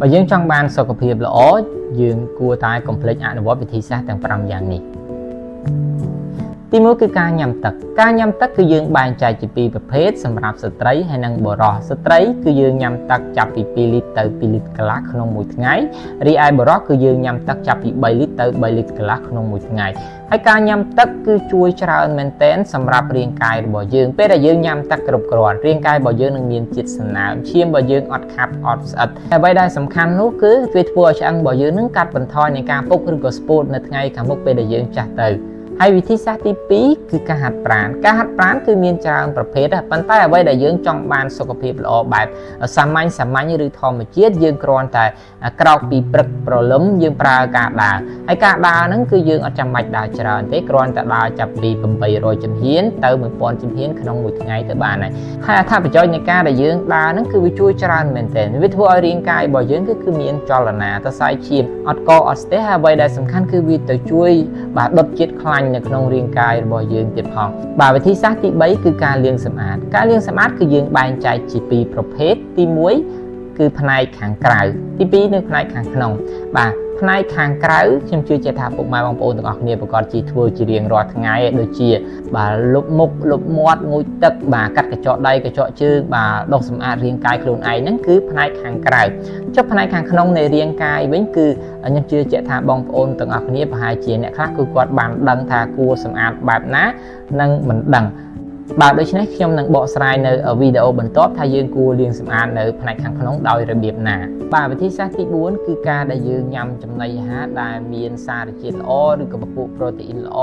បើយើងចង់បានសុខភាពល្អយើងគួរតែកុំភ្លេចអនុវត្តវិធីសាស្ត្រទាំង5យ៉ាងនេះទីមួយគឺការញ៉ាំទឹកការញ៉ាំទឹកគឺយើងបែងចែកជាពីរប្រភេទសម្រាប់ស្ត្រីហើយនិងបុរសស្ត្រីគឺយើងញ៉ាំទឹកចាប់ពី2លីត្រទៅ2លីត្រកន្លះក្នុងមួយថ្ងៃរីឯបុរសគឺយើងញ៉ាំទឹកចាប់ពី3លីត្រទៅ3លីត្រកន្លះក្នុងមួយថ្ងៃហើយការញ៉ាំទឹកគឺជួយច្រើនមែនទែនសម្រាប់រាងកាយរបស់យើងពេលដែលយើងញ៉ាំទឹកគ្រប់គ្រាន់រាងកាយរបស់យើងនឹងមានជាតិសំណើមឈាមរបស់យើងអត់ខាប់អត់ស្អិតហើយអ្វីដែលសំខាន់នោះគឺវាធ្វើឲ្យឆ្អឹងរបស់យើងនឹងកាត់បន្ថយនៃការពុកឬក៏ស្ពោតនៅថ្ងៃខាងមុខពេលដែលយើងចាស់ទៅហើយវិធីសាស្ត្រទី2គឺការហាត់ប្រាណការហាត់ប្រាណគឺមានច្រើនប្រភេទប៉ុន្តែអ្វីដែលយើងចង់បានសុខភាពល្អបែបសាមញ្ញសាមញ្ញឬធម្មជាតិយើងគ្រាន់តែក្រោកពីព្រឹកព្រលឹមយើងប្រើការដើរហើយការដើរហ្នឹងគឺយើងអត់ចាំបាច់ដើរច្រើនទេគ្រាន់តែដើរចាប់ពី800ជំហានទៅ1000ជំហានក្នុងមួយថ្ងៃទៅបានហើយហើយអត្ថប្រយោជន៍នៃការដែលយើងដើរហ្នឹងគឺវាជួយច្រើនមែនទែនវាធ្វើឲ្យរាងកាយរបស់យើងគឺមានចលនាសរសៃឈាមអត់កអត់ស្ទះហើយអ្វីដែលសំខាន់គឺវាទៅជួយបាទដុតជាតិខ្លាញ់នៅក្នុងរាងកាយរបស់យើងទៀតផងបាទវិធីសាស្ត្រទី3គឺការលាងសម្អាតការលាងសម្អាតគឺយើងបែងចែកជាពីរប្រភេទទី1គឺផ្នែកខាងក្រៅទី2នៅផ្នែកខាងក្នុងបាទផ្នែកខាងក្រៅខ្ញុំជឿជាក់ថាពុកម៉ែបងប្អូនទាំងអស់គ្នាប្រកាសជាធ្វើជារៀងរាល់ថ្ងៃដូចជាបាទលុបមុខលុបមាត់ងូតទឹកបាទកាត់កញ្ចក់ដៃកញ្ចក់ជើងបាទដុសសម្អាតរាងកាយខ្លួនឯងហ្នឹងគឺផ្នែកខាងក្រៅចុះផ្នែកខាងក្នុងនៃរាងកាយវិញគឺខ្ញុំជឿជាក់ថាបងប្អូនទាំងអស់គ្នាប្រហែលជាអ្នកខ្លះគឺគាត់បានដឹងថាគួរសម្អាតបែបណានិងមិនដឹងបាទដូច្នេះខ្ញុំនឹងបកស្រាយនៅវីដេអូបន្ទាប់ថាយើងគួរលាងសម្អាតនៅផ្នែកខាងក្នុងដោយរបៀបណាបាទវិធីសាស្ត្រទី4គឺការដែលយើងញ៉ាំចំណីអាហារដែលមានសារជាតិល្អឬក៏ពពួកប្រូតេអ៊ីនល្អ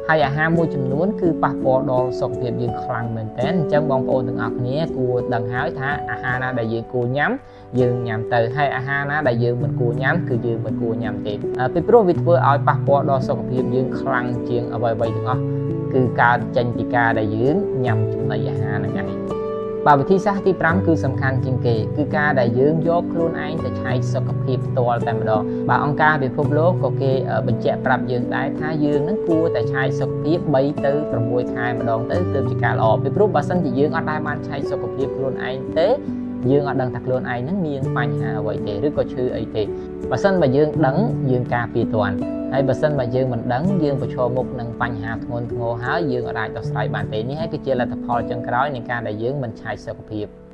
ហើយអាហារមួយចំនួនគឺប៉ះពាល់ដល់សុខភាពយើងខ្លាំងមែនទែនអញ្ចឹងបងប្អូនទាំងអស់គ្នាគួរដឹងហើយថាអាហារណាដែលយើងគួរញ៉ាំយើងញ៉ាំទៅហើយអាហារណាដែលយើងមិនគួរញ៉ាំគឺយើងមិនគួរញ៉ាំទេពីព្រោះវាធ្វើឲ្យប៉ះពាល់ដល់សុខភាពយើងខ្លាំងជាងអ្វីៗទាំងអស់គឺកើតចេញពីការដែលយើងញ៉ាំចំណីអាហារហ្នឹងឯងបាទវិធីសាស្ត្រទី5គឺសំខាន់ជាងគេគឺការដែលយើងយកខ្លួនឯងទៅឆែកសុខភាពផ្ទាល់តែម្ដងបាទអង្គការពិភពលោកក៏គេបញ្ជាក់ប្រាប់យើងដែរថាយើងនឹងគួរតែឆែកសុខភាព3ទៅ6ខែម្ដងទៅទើបជាការល្អពីព្រោះបើសិនជាយើងអត់ដែលបានឆែកសុខភាពខ្លួនឯងទេយើងអត់ដឹងថាខ្លួនឯងនឹងមានបញ្ហាអ្វីទេឬក៏ឈឺអីទេបើសិនបើយើងដឹងយើងការពារទាន់ហើយបើសិនបើយើងមិនដឹងយើងប្រឈមមុខនឹងបញ្ហាធ្ងន់ធ្ងរហើយយើងអាចដោះស្រាយបានទេនេះហើយគឺជាលទ្ធផលចុងក្រោយនៃការដែលយើងមិនឆែកសុខភាព។